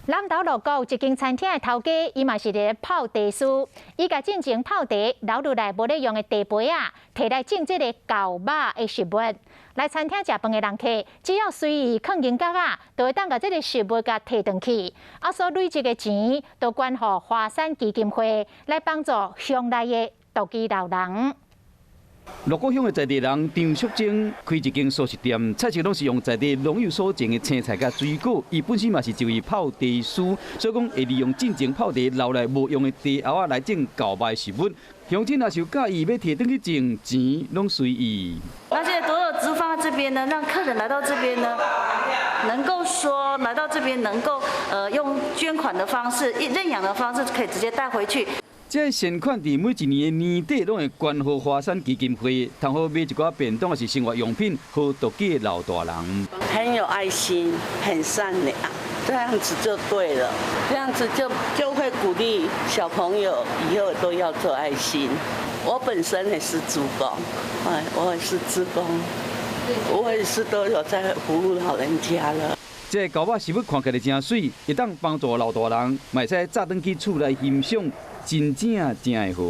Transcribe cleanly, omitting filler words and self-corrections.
南投鹿谷一間餐廳的頭家，伊嘛是咧泡茶師，伊共進前泡茶留落來無咧用的茶杯仔，提來種這个厚肉的植物。來餐廳食飯的人客，只要隨意囥銀角仔，就會當共這个食物共提轉去。啊，所累積的錢，都捐予華山基金會來幫助鄉內的獨居老人。鹿谷鄉的在地人張淑貞開一間素食店，菜色攏是用在地農友所種的青菜佮水果。伊本身嘛是一位泡茶師，所以講會利用進前泡茶留來無用的茶甌仔來種厚肉食物。鄉親若是有佮意欲提轉去種，錢攏隨意。那這些多的植物放在這邊呢，讓客人來到這邊呢，能夠說來到這邊能夠用捐款的方式、認養的方式，可以直接帶回去。這善款佇每一年的年底，攏會捐予華山基金會，通好買一寡便當，抑是生活用品，予獨居的老大人。很有愛心，很善良，這樣子就對了，這樣子就會鼓勵小朋友以後都要做愛心。我本身也是志工，哎，我也是志工，我也是都有在服務老人家了。這个厚肉食物看起來誠媠，會當幫助老大人，嘛會使載轉去厝內欣賞，真正真會好。